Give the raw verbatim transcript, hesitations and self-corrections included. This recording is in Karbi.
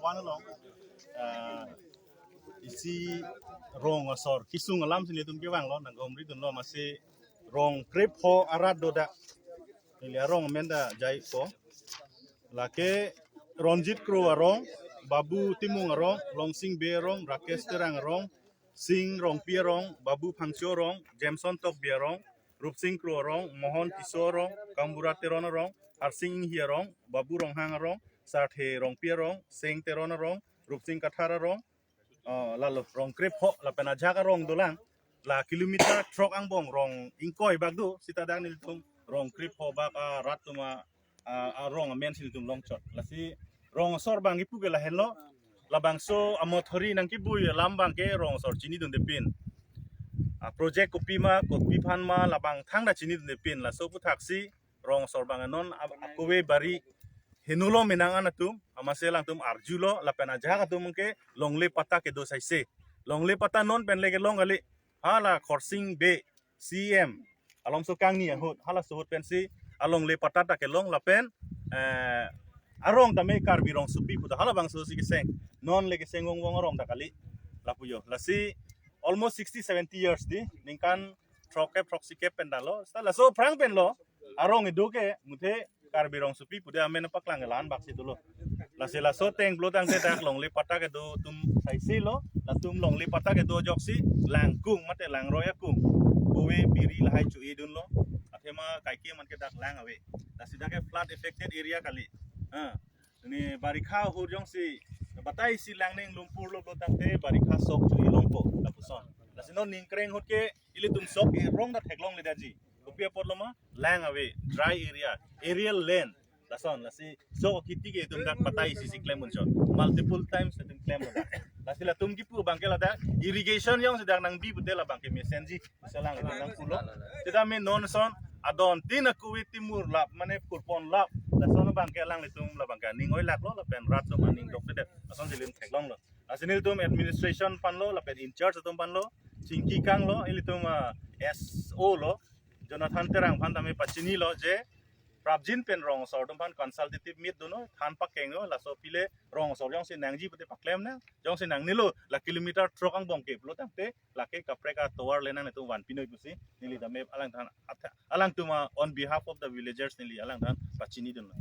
Pan along, ah, isi rong asor kisung alam si nelitum kevanglo, nang gomri dunlo, masi rong krepho arat do dak. Neli arong amen ta jaipo. Lake Ronjit Kro arong, Babu Timung arong, Longsing Bey arong, Rakesh Terang arong, Sing Rongpi arong, Babu Phangcho arong, Jameson Tokbi arong, Rupsing Kro arong, Mohon Tisso arong, Kambura Teron arong, Harsing Inghi arong, Babu Ronghang arong, Sarthe Rongpi arong, Seng Teron arong, Rupsing Kathar arong, oh, lalo rong krepho lapen ajahak arong dolang. La kilometer throk angbong rong ingkoi bak do, seta dak nelitum rong krepho bak arat atum a, a, arong amen si nelitum longchot. Lasi rong asor abang kipu ke lahenlo. Labangso amothori nangkebui alam abangke rong asor chinidunde pin. A project kopima, kopiphan ma, labang thangta chinidunde pin. Laso aphuthaksi rong asor abang non a, akove bari henulo menang an atum, amatsi alangtum arjulo, lapen ajahak atum ke longle patta kedo saise. Longle patta non pen le kelong kali. Hala Khorsing Bey C M alomso kangni ahut, halaso ahut pensi alongle patta ta kelong lapen, eh, arong tame Karbi Rongsopi pu ta halabangso si keseng. Non le keseng vongvong arong ta kali. Lapu jo. Lasi almost sixty, seventy years di, ningkan throkkep, throksi kep pen dalo. Sa laso aphrang penlo arong kedo ke, muthe Karbi Rongsopi pude amen paklang ke la-an bak si dolo. Lasi laso ateng pulo tangte dak longle patta kedo atum saiselo, latum longle patta kedo ajoksi langkung mate langroi akung, kove biri lahai cho-edunlo. Athema kaike man ke dak lang ave. Lasi dak ke flood affected area kali. Ah, ne barikha ahut jongsi batai isi lang neng Lumpur lo pulo tangte barikha sok cho-e longpo lapuson. Lasi non ningkreng ahut ke ilitum sok erong ta theklongledet ji. Kopi apotlo ma? Lang ave, dry area, aerial land. Lason, lasi sok akiti ke itum dak batai isi si klem unchot. Multiple times itum klemlo dak. Lasi latum kipu abangke ladak irrigation jongsi dak nangbi pute labangke mesenji. Bisa lang itum nangpulo. Seta me non son adon tin akove timur lap, mane kurpon lap. Lason abangke alanglitum labangke aning oilaklo lapen rat atum aning dokdedet. Lason si nelitum theklonglo. Lasi nelitum administration aphanlo lapen in charge atum aphanlo, chingki kanglo, ilitum, ah, S O lo, Jonathan Terang aphan tame pachinilo je prapjin pen rong asor atum aphan consultative meet dunnon, than pakengnon, laso pile rong asor jongsi nangji pute paklemnang, jongsi nangnelo, la kilometer throk angbong ke pulo tangte, lake kaprek atovar le nanglitum vanpinoi pusi neli tame alangthan, alangtum, ah, on behalf of the villagers neli alangthan pachinidunlo.